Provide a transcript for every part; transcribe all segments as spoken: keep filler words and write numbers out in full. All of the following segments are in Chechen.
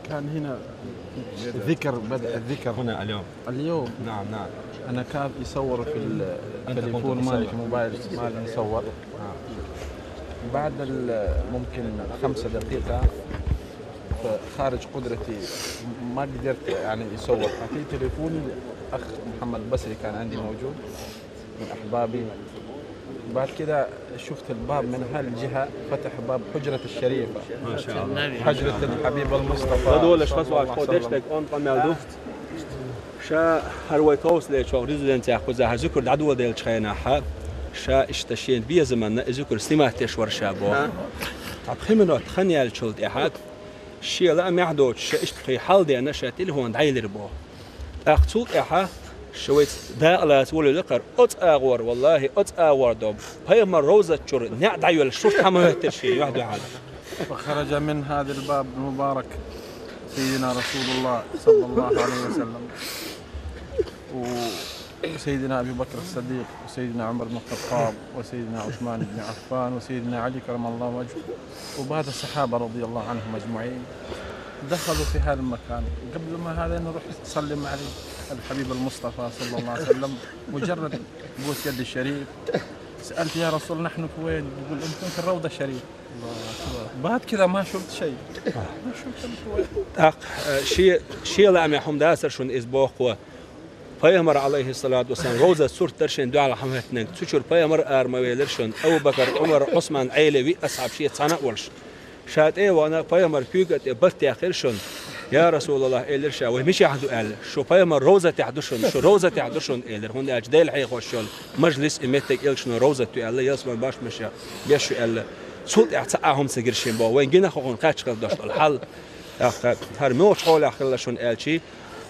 كان هنا ذكر، بدأ الذكر هنا اليوم. اليوم. نعم، نعم. أنا كان يصور في ال-، أنت كنت التليفون مالي، تصور. في موبايل مالي يصور. نعم. بعد ال-، ممكن خمسة دقيقة، فخارج قدرتي، ما قدرت يعني يصور. حطيت تليفوني لأخ محمد بصري، كان عندي موجود من أحبابي. بعد كده شفت الباب من هالجهة، فتح باب حجرة الشريفة، ما شاء الله. حجرة الحبيب المصطفى هذول صلى الله عليه وسلم. Ша хӀара вай товсале чохь резиденцехь кхузахь зуькар дӀадоладеллачу хенахь, ша иштта шена безаманна и зуькар снимать деш вара ша боху. Цхьа пхи минот хан яьллачул тӀаьхьа, шен лаамехь доцуш, ша иштта кхин хьал а деана, ша телефон дӀаелира боху. ТӀаккха цул тӀаьхьа ша вайца дакъа лаца волавелира кхара, оцу агӀор, валлахӀи, оцу агӀор ду, пайхамар ровзат чуьра неӀ дӀайоьллуш сурт хьан ма хӀоьттира шена юьхь-дуьхьал. فخرج من هذا الباب المبارك سيدنا رسول الله صلى الله عليه وسلم، وسيدنا أبي بكر الصديق، وسيدنا عمر بن الخطاب، وسيدنا عثمان بن عفان، وسيدنا علي كرم الله وجهه، وبعد الصحابة رضي الله عنهم أجمعين دخلوا في هذا المكان. قبل ما هذا نروح نسلم على الحبيب المصطفى صلى الله عليه وسلم، مجرد بوس يد الشريف، سألت: "يا رسول، نحن في وين؟" بيقول: "أنتم في الروضة الشريفة." بعد كذا ما شفت شيء. ما شفت شيء. ТӀаккха, э, шен, шен лаамехь хӀума дацара шуна иза боху. Пайхамар, алейхиссалату вассалам, ровзат сурт дара шена дуьхьал хьан хӀоьттинарг. Цу чуьра пайхамар ара ма велира шуна. Абу Бакар, Ӏумар, Ӏусман, Ӏели, виъ асхьаб шеца цхьаьна а волуш. Ша тӀе а вахана, пайхамар куьйга тӀе барт яьккхира шуна. «Я Расулаллах», — элира ша, — «вай мичахь ду?» — аьлла. «Шу пайхамар ровзатехь ду шуна, шу ровзатехь ду шуна», — элира. ХӀунда аьлча Дела хьехош йолу мажлис и меттиг элчано ровзат ю аьлла, ялсаман башхамаша беш ю аьлла. Цул тӀаьхьа цхьа а хӀума ца гира шен боху. Вайн гина хӀокхунна кхаччалц долуш долу хьал. ТӀаккха хӀара муьлхачу хьолехь хилла шуна аьлчи,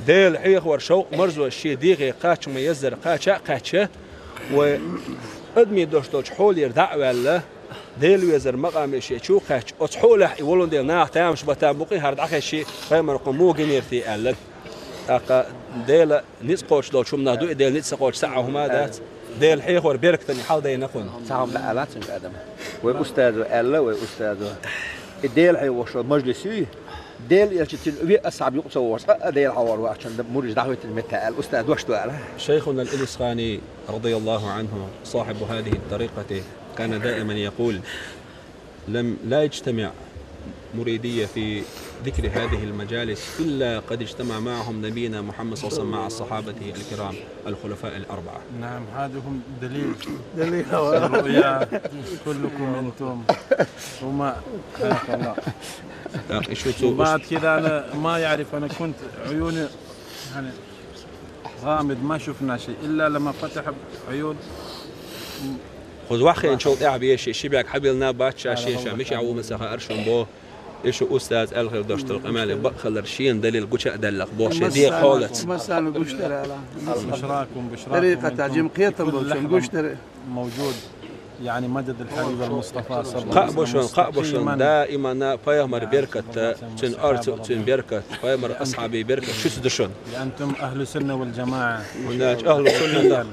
Дела хьехавар шовкъ-марзо шен дегӀе кхачча ма-еззара кхача а кхаьчча, вай адамийн дош долчу хьолера дӀа а ваьлла, Дела везар макъаме шен чу а кхаьчча, оцу хьолехь и волун дела наха тамаш бан там бу-кх и, хӀара дӀахезча, пайхамар кхунна муха гинера те аьлла. ТӀаккха Дела ницкъ кхочуш долчу хӀуманах ду и, Дела ницкъ ца кхочуш цхьа а хӀума а дац. Дела хьехор беркатан хьал дайна кхунна. Цхьа хӀума дӀа аьллац цуьнга адам. Вай устазо аьлла, вай устазо. И Дела хьехош йолу мажлис юй, Дела элча цуьнан виъ асхьаб юкъа ца вогӀуш, къа а Дела хьехор вахчун мурдаш дӀахӀоьттина меттехь аьлла, устаз дош ду аьлла. شيخنا الإليسخاني رضي الله عنه صاحب هذه الطريقة كان دائما يقول: لم، لا يجتمع مريدية في ذكر هذه المجالس إلا قد اجتمع معهم نبينا محمد صلى الله عليه وسلم مع صحابته الكرام الخلفاء الأربعة. نعم، هذا هم دليل. دليل. الرؤيا كلكم أنتم. وما، حياك الله. يا أخي، شو تسوي؟ وبعد كذا أنا ما يعرف، أنا كنت عيوني يعني غامض، ما شفنا شيء إلا لما فتح عيون. Кхуза ваххийначул тӀаьхьа бен шен ши бӀаьрг хьабиллина бац ша, шен ша мичахь ву ма ца хаьара шуна боху. И шу устаза аьлла хир долуш долу къамеле бакъ хилар шена далил гуча а даьлла боху шен дегӀан хьолаца. Массарна гуш дара ала. بشراكم، بشراكم. طريقة أنتم جيم قيتم بكل بولشون لحظة. Гуш дара. موجود. يعني مدد الحبيب المصطفى صلى الله عليه وسلم. Кхаъ бу шуна, кхаъ бу шуна, مستقيما. Даимана пайхамар беркат, цуьнан орцу, цуьнан беркат, пайхамар асхьабийн беркат шуьца ду шуна. أنتم أهل السنة والجماعة. ХӀунда аьлча ахьлу суннатах,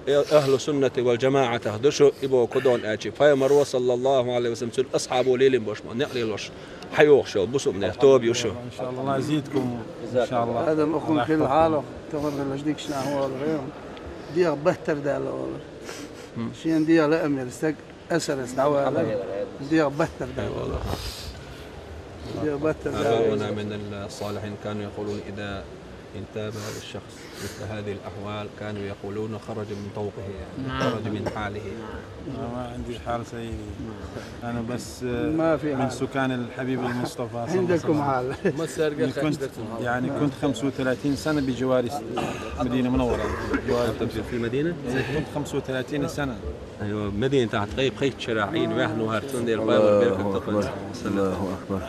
э, ахьлу суннати вал джамаӀатах ду шу, и боху кху дона аьлчи. Пайхамаро, саллаллаху Ӏалайхи ва саллам, цуьнан асхьабо лелийна болуш ма, некъ лелош, хьайогӀуш йолу бусалба нехан тоба ю шу. إن شاء الله يزيدكم. إن شاء الله. Адам, охуна хилла хьалох, тахана хилла дикачу нахана вала вайна. ДегӀ баттар даьлла вала. Шен дегӀ лаам яра стаг асарас дӀавала, дегӀ баттар даьлла вала. ДегӀ баттар даьлла. آباؤنا من الصالحين كانوا يقولون إذا انتاب الشخص مثل هذه الأحوال كانوا يقولون خرج من طوقه، يعني، نعم. خرج من حاله. ما عنديش حال سيدي. أنا بس، آه، ما في من حال. سكان الحبيب المصطفى صلى الله عليه وسلم. عندكم حال. ما السرقة كنت، خرجت من حال. يعني، كنت خمسة وثلاثين سنة بجوار المدينة المنورة. بجوار أنت في، في المدينة؟ كنت خمسة وثلاثين سنة. أيوة، مدينة تحت قيب خيت شراعين، واحد نهار تندير، الله أكبر. الله أكبر.